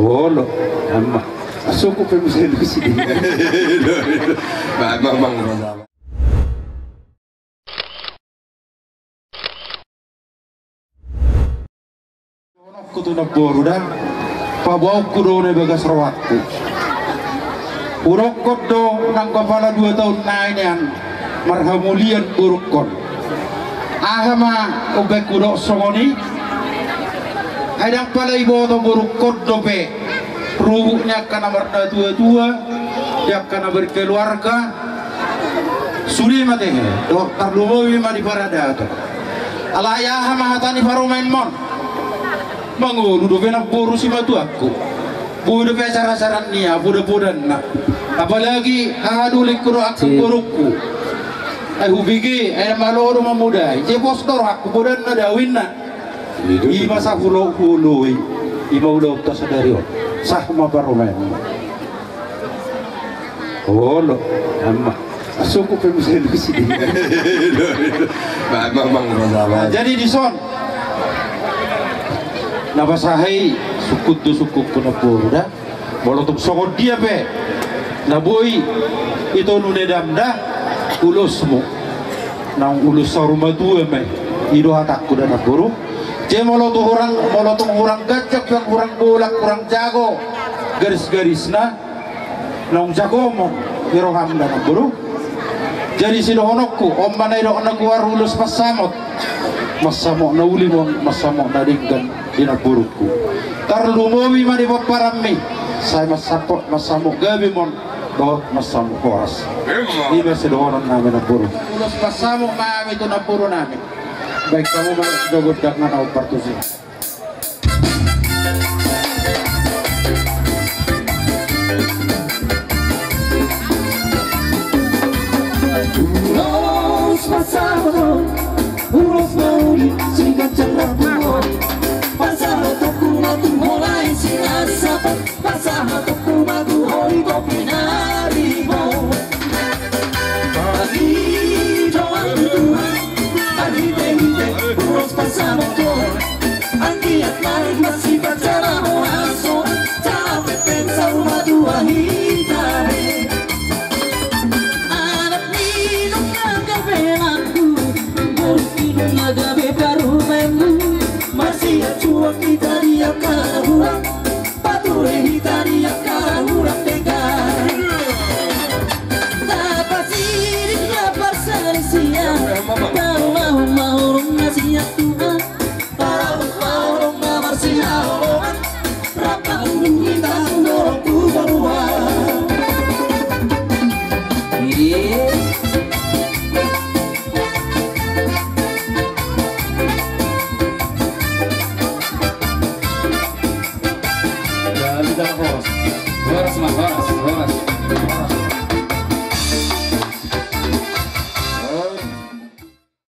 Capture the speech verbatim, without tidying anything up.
Olo, ama. Asuku pe bisa lu sini. Ba, mamang. Dohononku tu namboru da, paboaonku do na i bagas rohangku. Hudokkon do nang apala dua taon nai nian marhamulian borungkon. Aha ma umbahen hudok songon i? Ai ndang pala iboto borungkon dope rubuk ni angka na marnatuatua, ni angka na berkeluarga. Sude ma tehe dohot tarlumobi ma di paradaton. Alai aha ma hata ni parumaenmon? Mangolu dope namboru simatuangku. Boi dope acara-acara ni i poda-podanna. Apalagi hahadolikku do angka borungku. Ai hubege ai na malo do mamodai, je pos do rohangku podanna da, ninna. Ima sahulo-hulo i. Ima ulaonta sadari on. Sah ma parumaenmon. Olo, ama. Asuku pe bisa lu sini. Ba, mamang. Jadi dison na pasahat i sungkun tu sungkunku namboru da. Molo tung songon dia pe na boi itolu ni edam da ulosmu, naung ulos saur matua ma i. I do hatangku da namboru. Jadi molo tung hurang, molo tung hurang ganjang pe, hurang bolak, hurang jago garis-garisna, naung jago ma i roham da namboru. Jadi sidohononku on ma na didok na goar ulos pansamot. Mansamot na uli ma on, mansamot na denggan di namborungku. Tarlumobi ma di pomparanmi. Sai mansamot, mansamot gabemon dohot mansamot horas. Ima sidohononnami namboru. Ulos pansamot ma hami tu namborunami. Baen hamu ma dohot dangana on partusi. Ulos pansamot, ulos mauli, siganjang rambu on. Pansamotonku ma tu ho lae Sinasapon. Pansamotonku ma tu ho di topi na ribot. Paidoan tu Tuhan, marhite-hite ulos pansamot on. Anggiat ma i masipajala horas on, jala pepet saur matua hita be. Anak ni nunga gabe nangku, boru ni nunga gabe parumaenmu. Marsiacuan hita di angka na hurang.